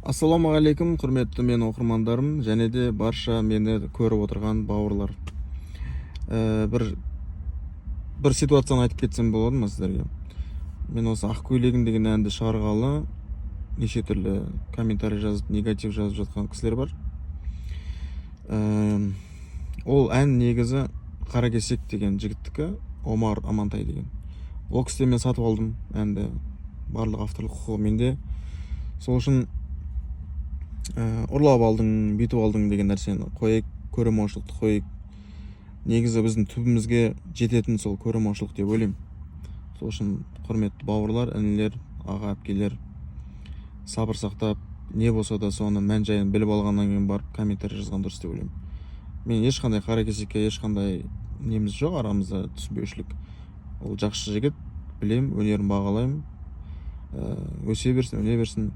Ассалаумағалейкум, құрметті менің оқырмандарым және де барша мені көріп отырған бауырлар. Бір ситуацияны айтып кетсем болады ма сіздерге? Мен осы «Ақ көйлегім» деген әнді шығарғалы неше түрлі комментарий жазып, негатив жазып жатқан кісілер бар. Ол ән негізі Қаракесек деген жігіттікі, Омар Амантай деген. Ол кісіден мен сатып алдым әнді, барлық авторлық құқығы менде. Сол үшін ұрлап алдың, бүйтіп алдың деген нәрсені қояйық, көреалмаушылықты қояйық. Негізі біздің түбімізге жететін сол көреалмаушылық деп ойлаймын. Сол үшін, құрметті бауырлар, інілер, аға, әпкелер, сабыр сақтап, не болса да соны мән жайын біліп алғаннан кейін барып комментарий жазған дұрыс деп ойлаймын. Мен ешқандай Қаракесекке ешқандай неміз жоқ, арамызда түсінбеушілік. Ол жақсы жігіт, білем, өнерін бағалаймын. Өсе берсін, өне берсін.